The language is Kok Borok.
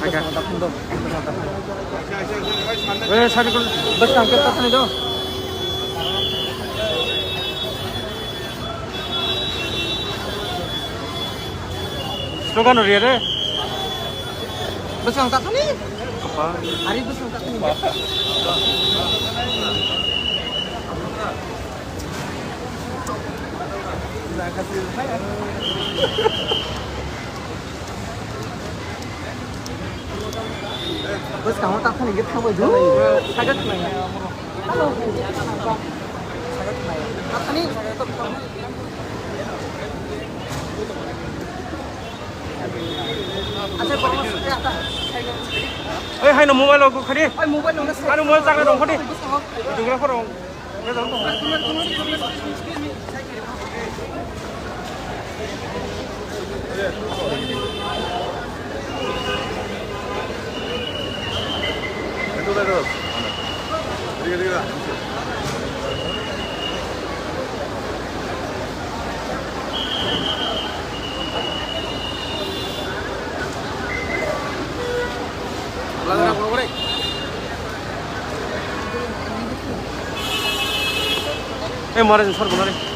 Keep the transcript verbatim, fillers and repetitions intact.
Eh, sari kul. Bwskang khe takhani do. Slogan riya re. Bwskang takhani. Apa? Ari bwskang takhani. Bwskango takhani hwnkhe thangbai jani. Sagat nai. Sagat nai. Takhani. Acha, bwskango takhani. Oi, haino mobile o khadi. Oi, mobile o khadi. Ano mobile chakra dong khadi. Bwskango. Dugra khorong. Eh, mare sor gunare.